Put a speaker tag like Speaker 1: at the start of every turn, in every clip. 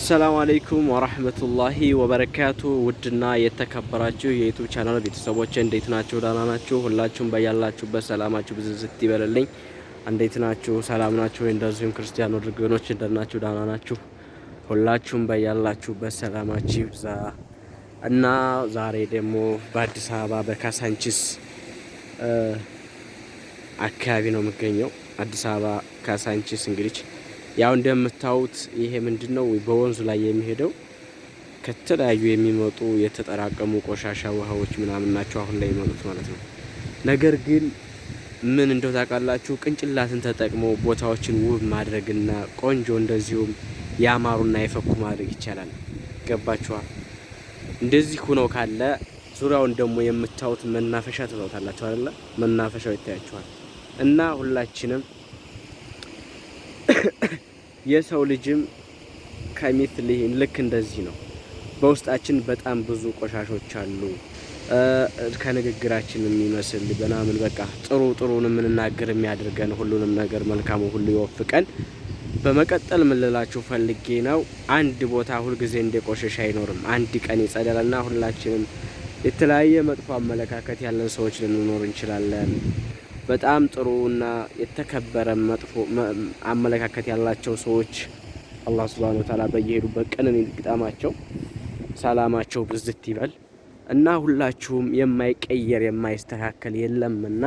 Speaker 1: السلام عليكم ورحمة الله وبركاته። ውድና የተከበራችሁ የ YouTube channel ቤተሰቦች፣ እንዴት ናችሁ? ደህና ናችሁ? ሁላችሁም በያላችሁበት ሰላማችሁ ብዝዝት ይበልልኝ። እንዴት ናችሁ? ሰላም ናችሁ? እንደዚሁም ክርስቲያን ወገኖች እንደት ናችሁ? ደህና ናችሁ? ሁላችሁም በያላችሁበት ሰላማችሁ ይብዛ። እና ዛሬ ደግሞ በአዲስ አበባ በካሳንቺስ አካባቢ ነው የምገኘው። አዲስ አበባ ካሳንቺስ። እንግዲህ ያው እንደምታዩት ይሄ ምንድን ነው? በወንዙ ላይ የሚሄደው ከተለያዩ የሚመጡ የተጠራቀሙ ቆሻሻ ውሃዎች ምናምን ናቸው አሁን ላይ የሚመጡት ማለት ነው። ነገር ግን ምን እንደው ታውቃላችሁ፣ ቅንጭላትን ተጠቅሞ ቦታዎችን ውብ ማድረግና ቆንጆ እንደዚሁም ያማሩና የፈኩ ማድረግ ይቻላል። ገባችኋል? እንደዚህ ሆኖ ካለ ዙሪያውን ደግሞ የምታዩት መናፈሻ ትለውታላችሁ አይደለ? መናፈሻው ይታያችኋል። እና ሁላችንም የሰው ልጅም كمثله ልክ እንደዚህ ነው። በውስጣችን በጣም ብዙ ቆሻሾች አሉ። ከንግግራችን የሚመስል ምናምን በቃ ጥሩ ጥሩን የምንናገር የሚያደርገን፣ ሁሉንም ነገር መልካሙ ሁሉ ይወፍቀን። በመቀጠል ምን ፈልጌ ነው፣ አንድ ቦታ ሁልጊዜ እንደ ቆሸሽ አይኖርም። አንድ ቀን ይጸዳልና ሁላችንም የተለያየ መጥፎ አመለካከት ያለን ሰዎች ልንኖር እንችላለን። በጣም ጥሩ እና የተከበረ መጥፎ አመለካከት ያላቸው ሰዎች አላህ سبحانه وتعالى በየሄዱበት ቀንን ይግጠማቸው፣ ሰላማቸው ብዝት ይበል። እና ሁላችሁም የማይቀየር የማይስተካከል የለምና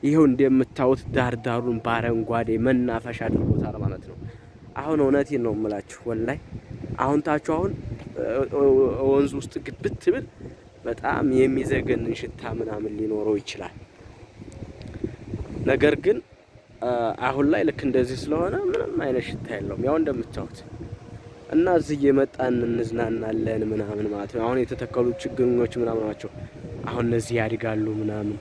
Speaker 1: ይኸው እንደምታዩት ዳር ዳሩን በአረንጓዴ መናፈሻ አድርጎታል ማለት ነው። አሁን እውነቴን ነው የምላችሁ፣ والله አሁን ታችሁ አሁን ወንዝ ውስጥ ግብት ብል በጣም የሚዘገንን ሽታ ምናምን ሊኖረው ይችላል። ነገር ግን አሁን ላይ ልክ እንደዚህ ስለሆነ ምንም አይነት ሽታ የለውም። ያው እንደምታዩት እና እዚህ እየመጣን እንዝናናለን ምናምን ማለት ነው። አሁን የተተከሉ ችግኞች ምናምን ናቸው። አሁን እነዚህ ያድጋሉ ምናምን።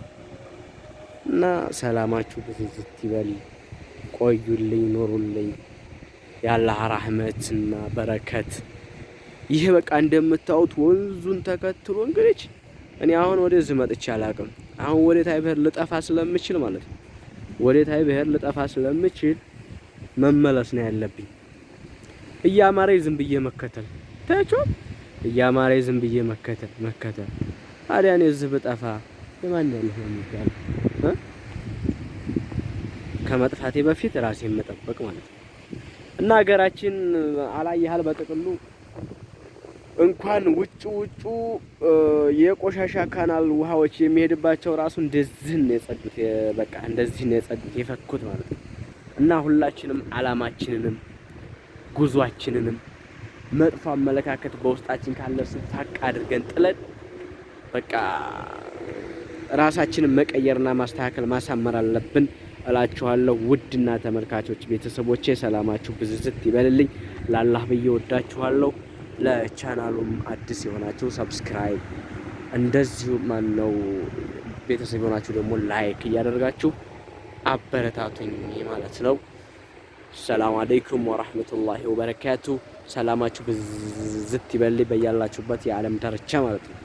Speaker 1: እና ሰላማችሁ ብዝዝት ይበል። ቆዩልኝ፣ ኖሩልኝ። የአላህ ራህመትና በረከት። ይህ በቃ እንደምታዩት ወንዙን ተከትሎ፣ እንግዲህ እኔ አሁን ወደዚህ መጥቼ አላቅም። አሁን ወደ ታይ ብሄር ልጠፋ ስለምችል ማለት ነው። ወደ ታይ ብሄር ልጠፋ ስለምችል መመለስ ነው ያለብኝ። እያማረኝ ዝም ብዬ መከተል ታያችኋል። እያማረኝ ዝም ብዬ መከተል መከተል። ታዲያ እኔ እዚህ ብጠፋ የማን ያለህ ነው የሚባለው? ከመጥፋቴ በፊት ራሴን መጠበቅ ማለት ነው። እና ሀገራችን አላየሃል በጥቅሉ እንኳን ውጭ ውጩ የቆሻሻ canal ውሃዎች የሚሄድባቸው ራሱ እንደዚህ ነው የጸዱት። በቃ እንደዚህ ነው የጸዱት፣ የፈኩት ማለት ነው። እና ሁላችንም አላማችንንም ጉዟችንንም መጥፎ አመለካከት በውስጣችን ካለ ፋቅ አድርገን ጥለን በቃ ራሳችንን መቀየርና ማስተካከል ማሳመር አለብን እላችኋለሁ። ውድና ተመልካቾች ቤተሰቦቼ፣ ሰላማችሁ ብዝዝት ይበልልኝ። ላላህ ብዬ ወዳችኋለሁ። ለቻናሉም አዲስ የሆናችሁ subscribe፣ እንደዚሁ ማነው ቤተሰብ የሆናችሁ ደግሞ like እያደረጋችሁ አበረታቱኝ ማለት ነው። السلام عليكم ورحمة الله وبركاته። ሰላማችሁ ብዝት ይበልኝ በያላችሁበት የዓለም ዳርቻ ማለት ነው።